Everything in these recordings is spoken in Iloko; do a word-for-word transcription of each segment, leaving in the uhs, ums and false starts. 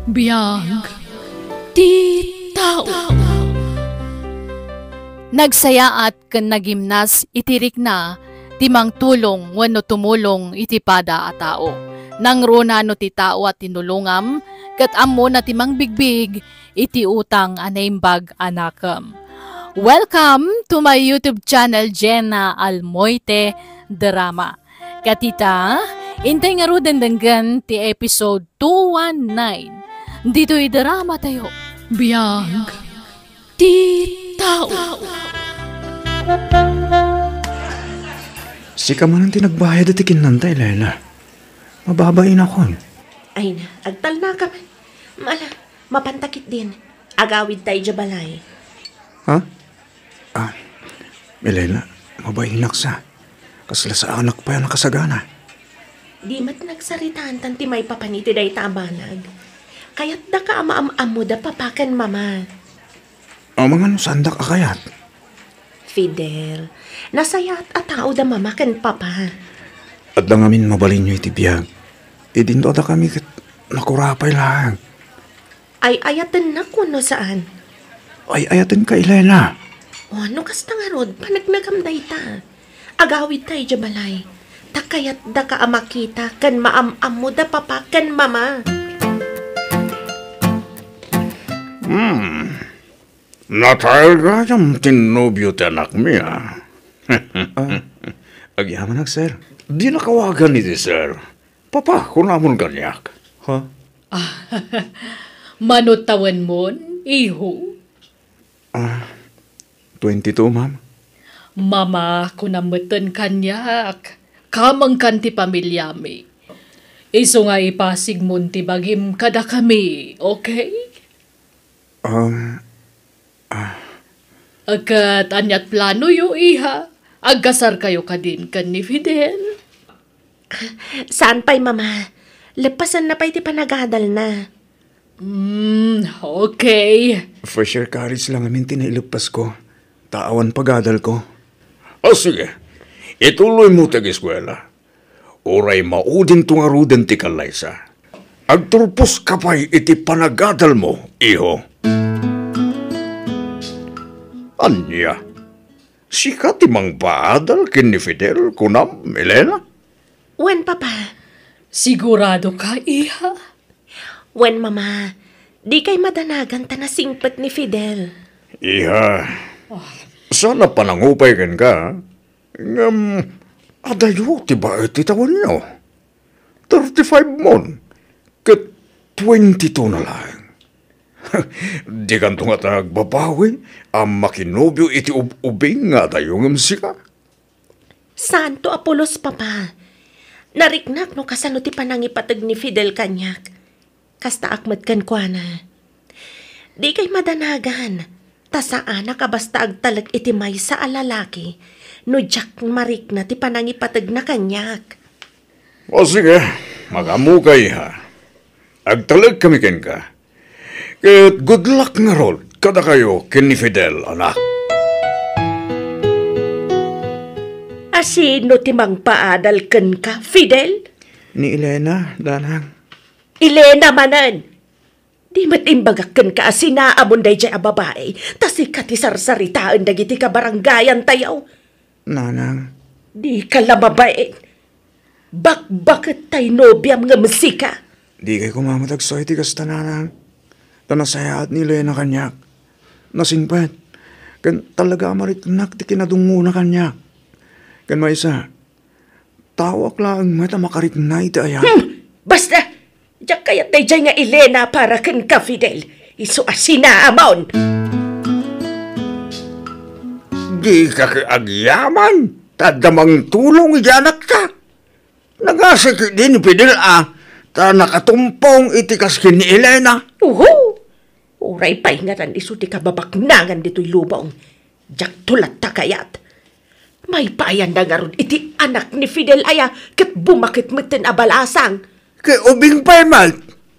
Biag ti tao. Nagsayaat ken nagimnas iti rikna ti mangtulong wenno tumulong iti pada a tao. Nangruna no ti tao a tinulongam ket ammona ti mangbigbig iti utang a naimbag a nakem. Welcome to my YouTube channel, Jenna Almoite Drama. Katita, intay ngaruden denggen ti episode two one nine ditoy drama tayo. Biag ti tao. Sika manen ti nagbayad iti kinnanta, Elena. Mababainakon. Ay na, agtalnaka man. Ala, mapanta ketdin. Agawidta idiay balay. Ha? Ah, Elena, mabainak sa. Kasla saanak pay a nakasagana. Di met nagsaritaantan ti maipapan iti dayta a banag. Kayatdaka a maam-ammoda papa ken mama. Amangan no saandak a kayat? Fidel, nasayaat a tao da mama ken papa. Adda ngamin mabalinyo iti biag. Idinto adda kami ket nakurapay laeng. Ay-ayatennak wenno saan? Ay-ayatenka, Elena. O, no kasta ngarud, panagnagam dayta. Agawidta idiay balay. Ta kayatdaka a makita ken maam-ammoda papa ken mama. Hmm. Natay gayam ti nobio ti anakmi, a. Ah, agyamanak, sir. Dinak awagan iti sir. Papa, kunamon kaniak. Ha? Mano tawenmon, iho? Ah, twenty-two, ma'am. Mama, kunam metten kaniak. Kamengkan ti pamiliami. Isu nga ipasigmon ti bagim kadakami, okay? Um, ah. Ket aniat planoyo, iha? Agkasarkayo kadin ken ni Fidel? Saan pay, Mama. Leppasenna pay ti panagadalna. Hmm, okay. First year college lang amin ti naileppasko. Ta awan pagadalko. O, sige. Ituloymo ti ageskuela. Uray maudinto ngaruden ti kallaysa. Agturposka pay iti panagadalmo, iho. Ania? Sika ti mangpaadal ken ni Fidel, kunam, Elena? Wen, Papa. Siguradoka, iha? Wen, Mama. Dikay madanagan ta nasingpet ni Fidel. Iha, saan a panangupay kenka, ngem adayo ti baet ti tawenyo. Thirty-five mon, ket twenty-two na laeng. Dikanto ngata agbabawi a makinobio iti ub-ubing nga adayo ngem sika. Saanto a pulos, Papa. Nariknak no kasano ti panangipateg ni Fidel kaniak. Kastaak met kenkuana. Dikay madanagan, ta saanak a basta agtalek iti maysa a lalaki no diak marikna ti panangipategna kaniak. O sige, magammoka, iha. Agtalek kami kenka. Ket good luck ngarud kadakayo ken ni Fidel, anak. A sino ti mangpaadal kenka, Fidel? Ni Elena, Nanang. Elena manen! Di met imbagak kenka a sinaamon daydiay a babai, ta sika ti sarsaritaen dagiti kabarangayantayo. Nanang. Dika la mabain. Bakbaket tay nobiam ngem sika. Dikay koma met agsaw iti kasta, Nanang. Ta nasayaat ni Elena kaniak. Nasingpet. Ken talaga a mariknak ti kinadungngona kaniak. Ken maysa, taoak laeng met a makarikna iti ayat. Hmm! Basta! Diak kayat daydiay nga Elena para kenka, Fidel. Isu a sinaamon! Dika ket agyaman, ta adda mangtulong iti anakta. Nagasa ketdi ni Fidel a, ta nakatumpong iti kas ken ni Elena. Uhu! Uray pay ngatan isu ti kababaknangan ditoy lubong. Diakto latta kayat. Maipaayanna ngarud iti anak ni Fidel aya ket bumaket metten a balasang. Ket ubing pay met,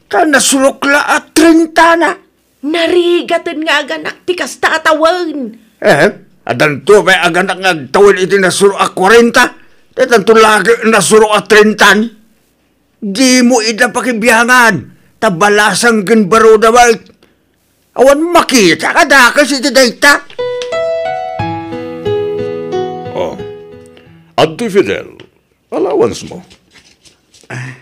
ta nasurok la a trenta na. Narigaten nga aganak ti kasta a tawen. Eh, addanto pay aganak nga agtawen iti nasurok a kwarenta, ta addanto lagi nasurok a trenta. Dimo ida pakibiangan. Ta balasang ken baruda, bay. Awan makita kadakes iti dayta. Oh, adtoy Fidel, allowance mo. Ah,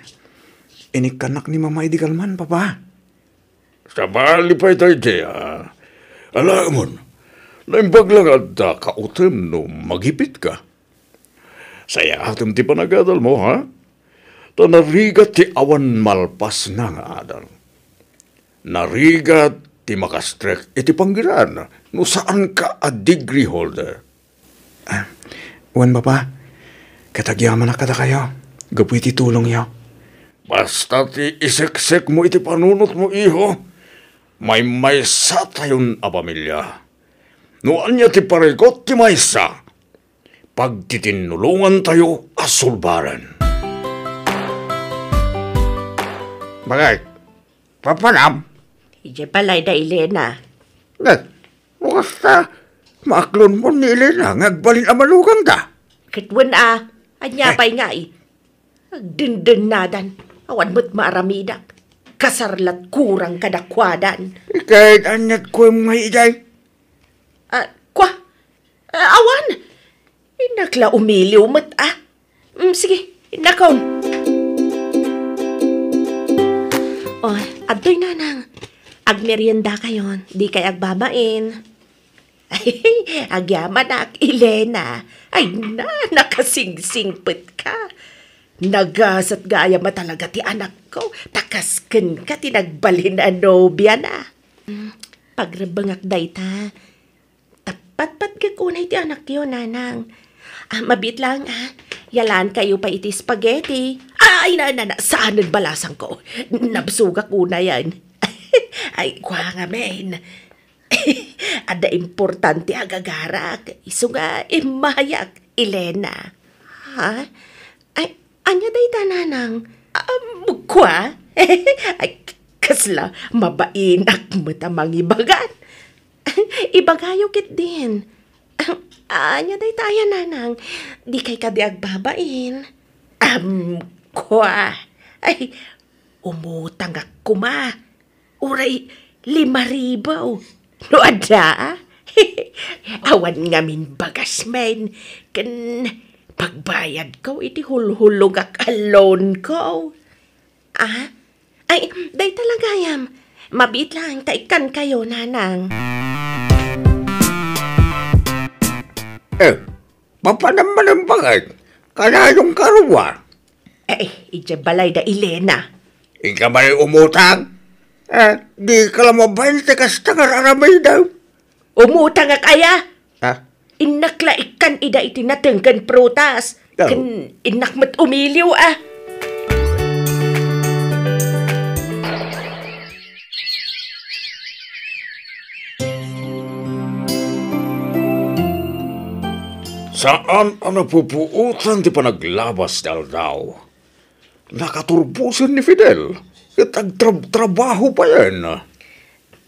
inikkanak ni Mama idi kalman, Papa. Sabali pay daydi, ah. Alaemon, naimbag la nga adda kautem no magipitka. Sayaat ti panagadal mo, ha? Ta narigat ti awan malpasna nga adal. Narigat ti makastrek iti panggeran no saanka a degree holder. Ah, wen, Papa, ket agyamanak kadakayo gapu iti tulongyo. Basta ti iseksek mo iti panunot mo, iho, maymaysa tayon a pamilia. No ania ti parigot ti maysa, pagtitinnulongantayo a sulbaren. Bagay, papanam? Idiay balay da Elena. Ne, no kasta, maaklonmo ni Elena nga agbalin a malugangda. Ket wen a, ania Eh. pay ngay? Agdendennadan, awan met maaramidak. Kasar lat kurang kadakuadan. Ket aniat kuem nga idiay? Ah, kua? Ah, awan. Innak la umiliw met, ah. Mm, sige, innakon. Oh, adtoy nanang. Agmerienda kayon, di kay agbabain. Agyamanak, Elena. Ay na, nakasingsingpet ka. Nagasat gayam a talaga ti anakko, ta kas kenka ti nagbalin a nobiana. Mm, pagrebbengak dayta. Patpatgek unay ti anakyo, nanang. Ah, mabiit lang, ah. Yalaan kayo pa iti spaghetti. Ay, na, na, na, saanen balasangko. Nabsugak unayan. Ay, kua ngamin. Adda importante a gagarak. Isu nga immayak, Elena. Ha? Ay, ania dayta, nanang? Um, kua? Ay, kasla mabainak met a mangibagan. Ibagayo ketdin. Ania dayta aya, nanang? Di kay kadi agbabain? Am, kua. Ay, umutangak koma. Uray lima ribu. No adda? Awan ngamin bagasmen. Ken pagbayadko iti hulhulogak a loanko. Ah? Ay, dayta la gayam. Mabiit lang ta ikkankayo, nanang. Eh, papanam manen bagay? Kanayon karua? Eh, idiay balay da Elena. Inka manen umutang? Eh, di ka la mabain ti kasta nga ar-aramidem. Umutangak aya? Ha? Innak la ikkan ida iti nateng ken prutas. Oh. Ken innak met umiliw, ah. Saan a napupuotan ti panaglabas ti aldaw. Nakaturbosen ni Fidel, ket agtrabtrabaho payen.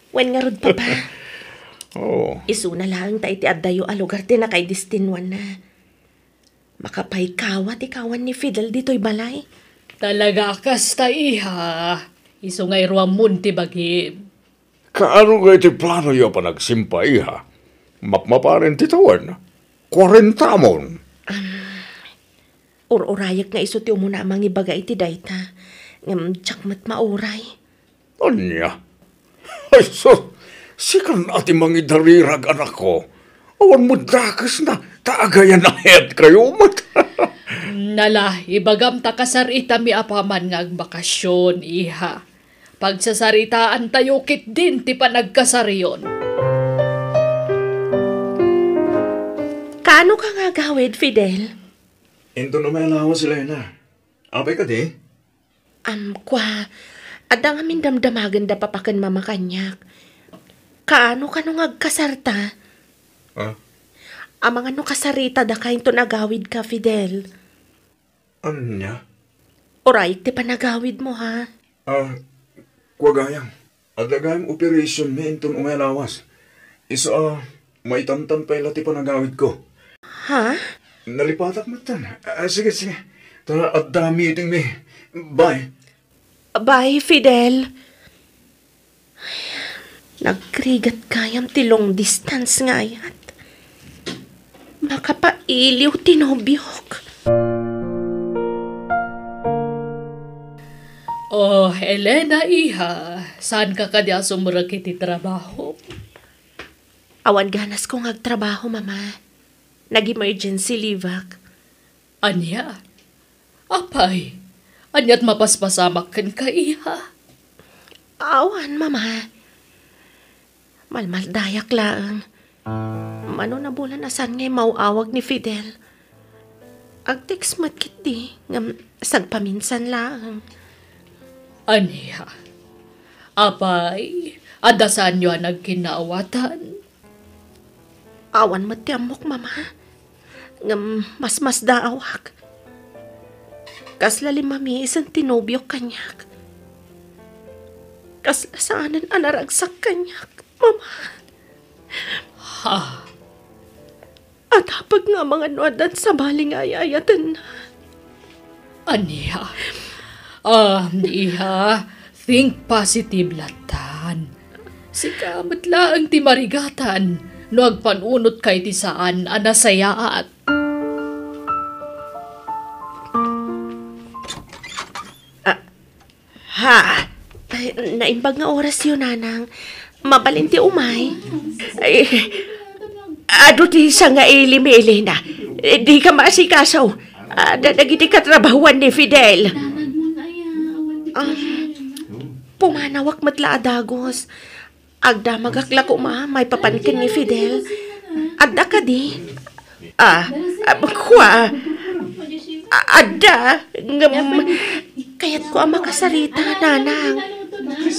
Wen ngarud, Papa. Oh. Isuna laeng ta iti addayo a lugar ti nakaidestinuanna. Makapaykawa ti kawan ni Fidel ditoy balay. Talaga a kasta, iha. Isu nga iruammon ti bagim. Kaano nga iti planoyo a panagsimpa, iha? Mapmapanen ti tawen. Kuarentamon. Am, ur-urayek nga isu ti umuna a mangibaga iti dayta. Ngem diak met mauray. Ania? Ay, sus! Sikan a ti mangidarirag, anakko. Awan met dakesna, ta agayan a mayat kayo met. Nala, ibagam ta kasariitami apaman nga agbakasyon, iha. Pagsasaritaan tayo ketdin ti panagkasariyon. Kaano ka nga agawid, Fidel? Inton umay a lawas, Elena. Apay kadi? Am, kua, adda ngamin damdamagenda papa ken mama kaniak. Kaano kano nga agkasarta? Ah? Amangan no kasaritada kainton agawidka, Fidel. Ania? Urayek ti panagawidmo, ha? Ah, kua gayam. Adda gayam operationmi inton umay a lawas. Isu a, maitantan pay la ti panagawidko. Ha? Nalipatak metten. Ah, sige, sige. Ta adda meetingmi. Bye. Bye, Fidel. Nagrigat gayam ti long distance nga ayat. Makapailiw ti nobiok. Oh, Elena, iha, saanka kadi a sumrek iti trabaho? Awan ganasko nga agtrabaho, Mama. Nag-emergency leave-ak. Ania? Apay, ania't mapaspasamak kenka, iha? Awan, Mama. Malmaldayak laeng. Mano nabulan a saan nga immaw-awag ni Fidel. Ag-text met ketdi, ngem sagpaminsan laeng. Ania? Apay, adda saanyo a nagkinnaawatan? Awan met ti ammok, Mama. Ngem masmasdaawak. Kasla limmamiisen ti nobiok kaniak. Kasla saanen a naragsak kaniak, Mama. Ha? Atapek nga amangan no addan sabali nga ay-ayatenna. Ania? Ah, iha, think positive lattan. Sika met laeng ti marigatan no agpanunotka iti saan a nasayaat. Ah, ha? Ay, naimbag nga orasyo, Nanang. Mabalin ti umay. Ay, adu ti sangaili mi, Elena. Dika maasikaso. Adda dagiti katrabahuan ni Fidel. Ah, pumanawak met la a dagus. Agdamagak la koma maipapan ken ni Fidel. Adda kadi? Ah, ah, kua. Ah, adda. Ngem, kayatko a makasarita, Nanang.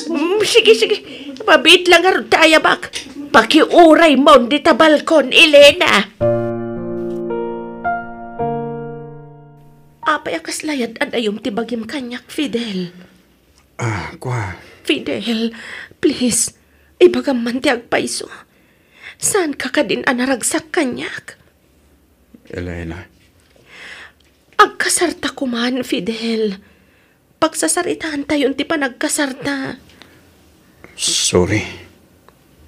Mm, sige, sige. Mabiit la ngarud ti ayabak. Pakiuraymon dita balkon, Elena. Apay a kasla yad-adayom ti bagim kaniak, Fidel? Ah, kua. Fidel, please, ibagam man ti agpayso. Saanka kadin a naragsak kaniak? Elena. Agkasarta koman, Fidel. Pagsasaritaantayon ti panagkasarta. Sorry,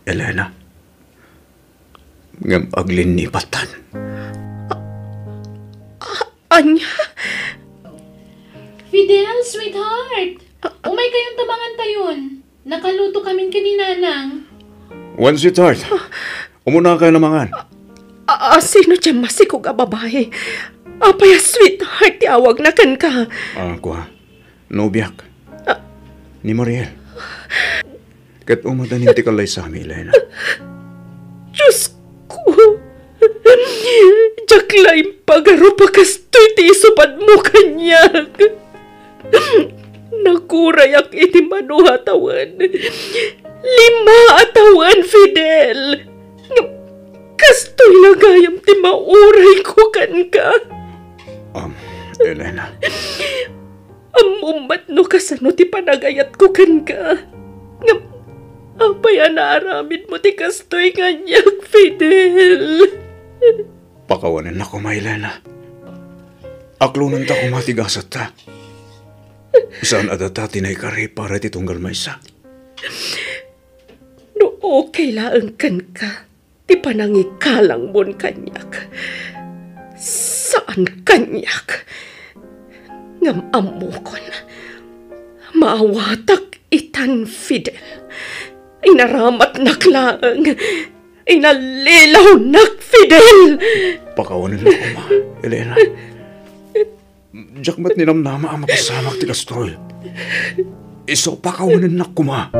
Elena. Ngem aglinnibattan. A-, a-, ania? Fidel, sweetheart! Umay kayon ta mangan tayon. Nakaluto kamin ken ni Nanang. Wen, sweetheart. Umuna kayo a mangan. A-, a-, sino ti masikog a babai? Apay a sweetheart ti awagna kenka? Ah, kua. Nobiak. Ah. Ni Mariel. Ket umadanin ti kallaysami, Elena. Diosko! Diak la impagarup a kastoy ti isupadmo kaniak. Nakurayak iti mano a tawen. Lima a tawen, Fidel. Ngem kastoy la gayam ti maurayko kenka. Um, Elena. Ammom met no kasano ti panagayatko kenka. Ngem apay a naaramidmo ti kastoy kaniak, Fidel? Pakawanennak koma, Elena. Aklonenta koma ti gasetta. Saan a data ti naikari para iti tunggal maysa. No okay laeng kenka ti panangikalangmon kaniak, saan kaniak. Ngem ammokon, maawatak itan, Fidel. Inaramatnak laeng. Inallilawnak, Fidel! Pakawanennak koma, Elena. Diak met ninamnama a mapasamak ti kastoy. Isu, pakawanennak koma.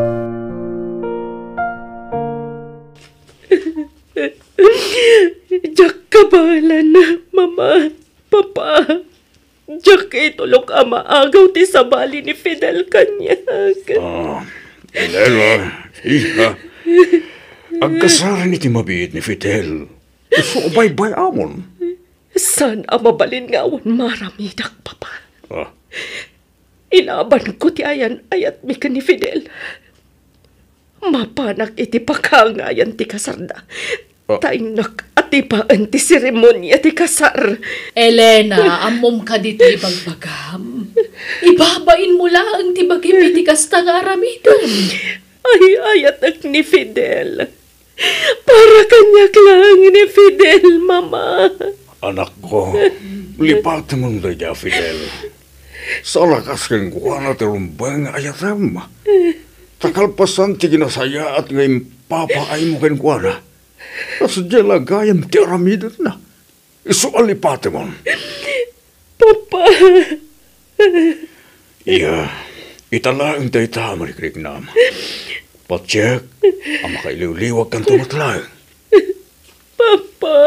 Diak kabaelan, Mama, Papa. Diak itulok a maagaw ti sabali ni Fidel kaniak. Ah, Elena, iha. Agkasarem iti mabiit ni Fidel. Isu, baybay-amon. Saan a mabalin nga awan maaramidak, Papa. Ah. Ilabanko ti ayan-ayatmi ken ni Fidel. Mapanak iti pakangayan ti kasarda. Ah. Ta innak atipaen ti seremonia ti kasar. Elena, ammom kadi ti ibagbagam? Ibabainmo laeng ti bagim iti kasta nga aramidem. Ay-ayatek ni Fidel. Para kaniak laeng ni Fidel, Mama. Anakko, lipatemon dayta a Fidel. Saan a kas kenkuana ti rumbeng nga ayatem. Ta kalpasan ti kinasayaat nga impapaaymo kenkuana, kasdiay la gayam ti aramidenna. Isu a lipatemon. Papa. Iya, ita laeng dayta a marikriknam. Patiek a makailiwliwagkanto met laeng. Papa.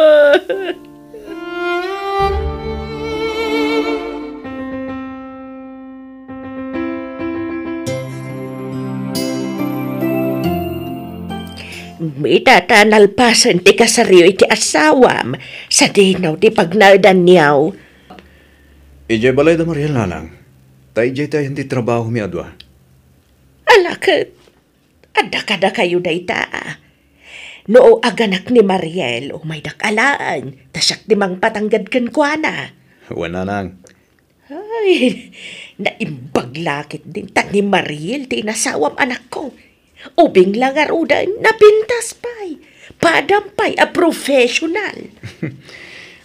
Ita ta nalpasen ti kasaryo iti asawam, sadino ti pagnaedanyo? Idiay balay da Mariel, nanang. Ta idiay ti ayan ti trabahomi a dua. Ala ket, adda kadakayo dayta. No aganak ni Mariel, umaydak alaen, ta siak ti mangpatangged kenkuana. Wen, nanang. Ay, naimbag la ketdin ta ni Mariel ti inasawam, anakko. Ubing la ngaruden, napintas pay. Padam pay a professional.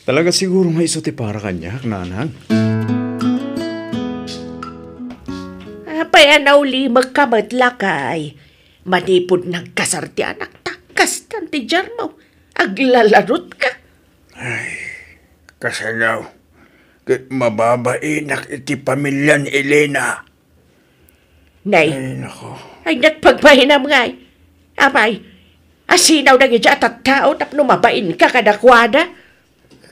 Talaga siguro nga isu ti para kaniak, nanang. Apay a naulimekka met, lakay? Manipud nagkasar ti anakta, kastan ti diarmo. Aglalarutka. Ay, kasano? Ket mababainak iti pamilya ni Elena. Nay. Ay, nako. Ay, nagpagbainam ngay. Apay, asinaw dagiti a tattao tapno mabainka kadakuada?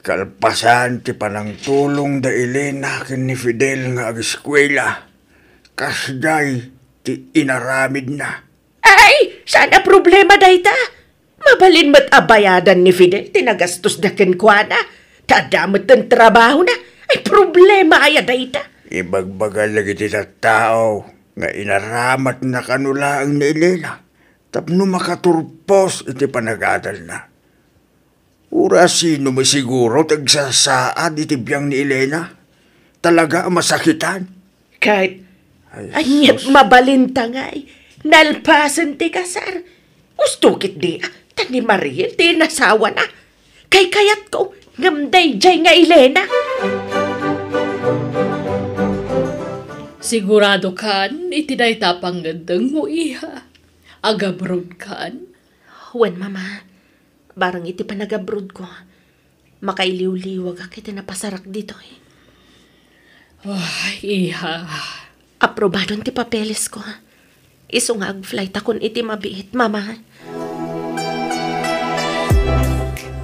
Kalpasan ti panangtulong da Elena ken ni Fidel nga ageskuela, kasdiay ti inaramidna. Ay, saan a problema dayta? Mabalin met a bayadan ni Fidel ti nagastosda kenkuana, ta adda met ti trabahona. Ay, problema aya dayta? Ibagbaga dagiti tattao nga inaramatna kano laeng ni Elena tapno makaturpos iti panagadalna. Uray sino met siguro ti agsasaad iti biang ni Elena. Talaga a masakitan. Ket, ay, ania't sus, mabalinta ngay, nalpasen ti kasar. Usto ketdi, ta ni Mariel ti inasawana. Kaykayatko, ngem daydiay nga Elena. Sigurado kan iti dayta a pangngeddengmo, iha? Agabroad kan? Wen, Mama. Barang iti panagabroadko, makailiwliwagak iti napasarak ditoy. Ay, iha. Aprobadon ti papelesko. Isu nga ag-flightakon iti mabiit, Mama.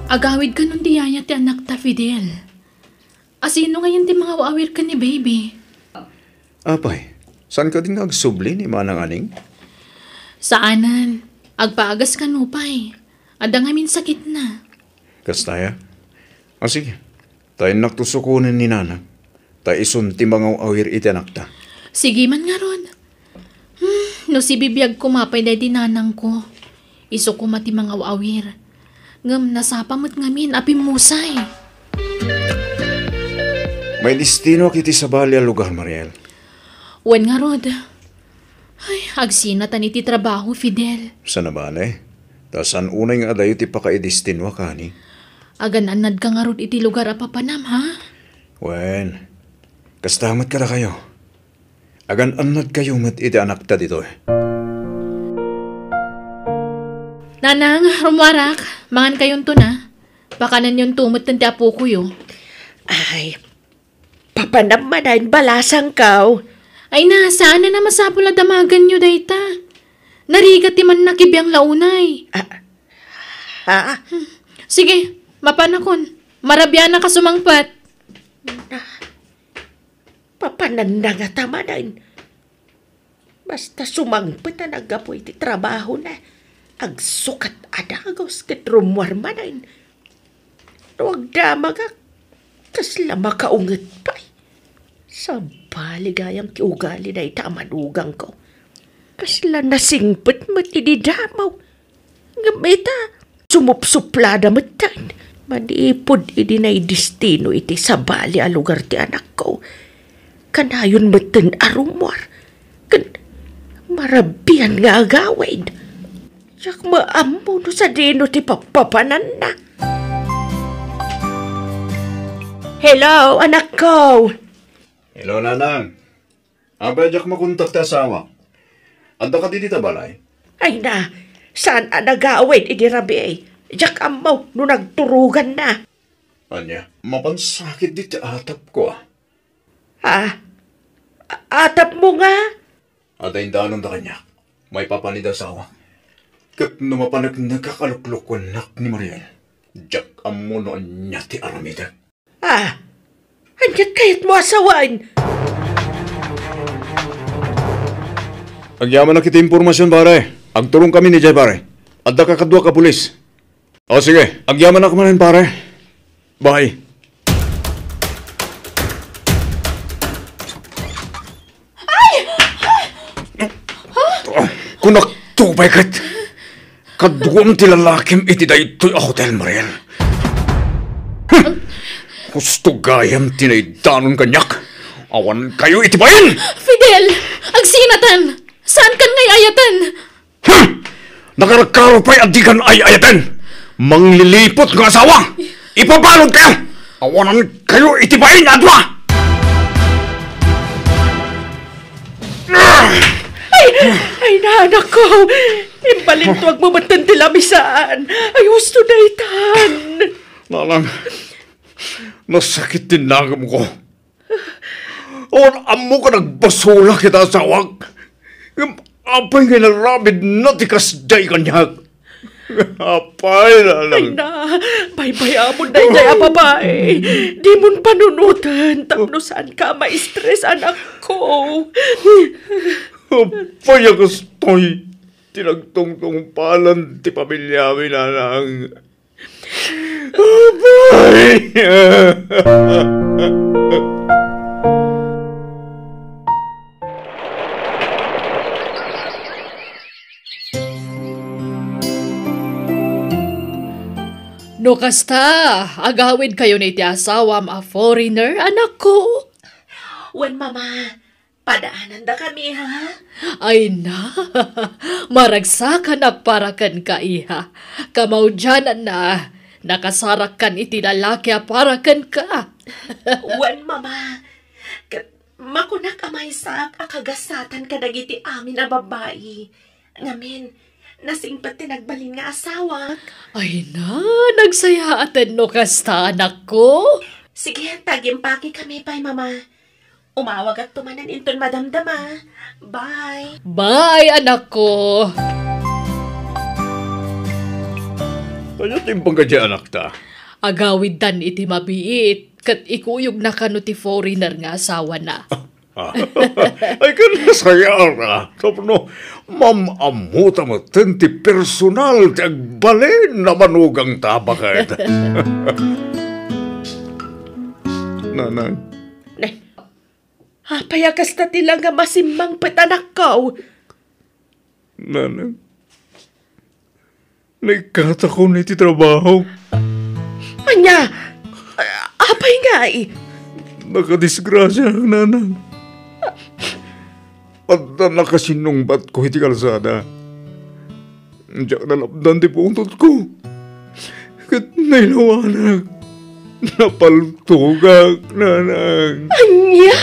Agawid kanon ti yaya ti anakta, Fidel. Asino ngayen ti mangaw-awir ken ni Baby? Apay, saan kadi nga agsubli ni Manang Aning? Saanen. Agpaagas kano pay. Adda ngamin sakitna. Kasta aya? A, sige. Ta innakto sukonen ni Nanang. Ta isun ti mangaw-awir iti anakta. Sige man ngarud. Hmm, no sibibiagko pay daydi nanangko, isu koma ti mangaw-awir. Ngem nasapa met ngamin a pimmusay. Maidestinoak iti sabali a lugar, Mariel. Wen ngarud. Ay, agsinatan iti trabaho, Fidel. Saan a bale. Ta saan unay nga adayo ti pakaidestinoak, ani? Agan-annadka ngarud iti lugar a papanam, ha? Wen, kasta met kadakayo. Agan-annadkayo met iti anakta ditoy. Nanang, rummuarak, mangankayonto na. Pakananyonto met ti apokoyo. Ay, papanam manen, balasangko. Ay na, saan a masapul a damagenyo dayta. Narigat ti mannakibiang la unay. Ah, ha? Sige, mapanakon. Marabianak a sumangpet. Papananna ngata manen. Basta sumangpet a naggapu iti trabahona, agsukat a dagus ket rummuar manen. No agdamagak, kasla makaunget pay. Sabali gayam ti ugali dayta a manugangko. Kasla nasingpet met idi damo. Ngem ita, sumupsuplada metten. Manipud idi naidestino iti sabali a lugar ti anakko, kanayon metten a rummuar. Ken Rabian nga agawid. Diak maammo no sadino ti papapananna. Hello, anak ko. Hello, Nanang. Apay, diak makontak ti asawak. Adda kadi dita balay? Ay na, saan a nagawid idi rabii? Diak ammo no nagturuganna. Ania, mapansakit di ti atap ko, ah. Ha? A-, atap mo nga? Adda indanonda kaniak. Maipapan ida asawa. Ket no mapaneknek a kaluklukuennak ni Mariel, diak ammo no ania ti aramidek. Ah, ania kayatmo a sawen? Agyamanak iti impormasion, pare. Agturongkami idiay, pare. Adda kakaduak a pulis. O, sige. Agyamanak manen, pare. Bye. Ay! Kunak to, pay ket. Kaduam ti lalakim iti daytoy a hotel, Mariel. Hmm. Husto gayam ti naidanon kaniak. Awan kayo iti bain! Fidel! Agsinatan! Saankan nga ay-ayaten? Hmm! Nakarkaro pay a dikan ay-ayaten! Mangliliput nga asawa! Ipabalud kayo! Awanan kayo iti bain a dua! Ay! Ay, na, anak ko! Imbalintuag mo metten ti lamisaan! Ay, husto daytan! Nanang, nasakit ti nangem ko. Awan ammo nga nagbasolak ita asawak. Ngem apay nga inaramidna ti kasdiay kaniak? Apay, Ay Nanang. Na, baybay-amon daydiay a babai. Dimon panunoten tapno saanka a ma-stress, anak ko. Apay a kastoy ti nagtungtungpalan ti pamiliami, Nanang. Apay! No kasta, agawidkayon iti asawam a foreigner, anakko? Wen, Mama. Padaanandakami, ha? Ay na, maragsakan a para kenka, iha. Kamaudiananna, nakasarakkan iti lalaki a para kenka. Wen, Mama. Ket makunak a maysak a kagasatan kadagiti amin a babbai. Ngamin, nasingpet ti nagbalin nga asawak. Ay na, nagsayaaten no kasta, anakko. Sige, tagimpakekami pay, Mama. Umawagakto manen inton madamdama. Bye. Bye, anakko. Ania ti imbagada, anakta? Agawidtan iti mabiit, ket ikuyogna kano ti foreigner nga asawana. Ah. Ay, ket nasayaat, tapno mam-ammota metten ti personal ti agbalin a manugangta, baket. Nanang. Ne. Apay a kasta ti langam a simmangpet, anakko? Nanang, naikkatakon iti trabaho. Ania? A-, apay ngay? Nakadisgrasiaak, Nanang. Adda nakasinungbatko iti kalsada. Diak nalapdan ti pungtotko. Ket nailawanak. Napaltogak, Nanang. Ania?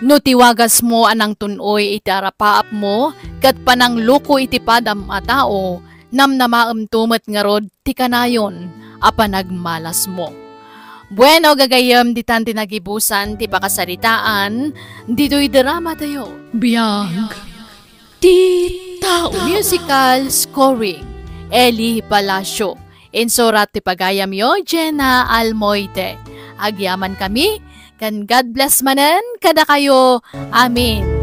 No ti wagasmo a nangtun-oy iti arapaapmo ket panangluko iti padam a tao, namnamaemto met ngarud ti kanayon a panagmalasmo. Bueno, gagayyem, ditan ti nagibusan ti pakasaritaan ditoy dramatayo. Biag ti tao. Musical scoring, Eli Palacio. Insurat ti pagayamyo, Jenna Almoite. Agyamankami, ken God bless manen kadakayo. Amen.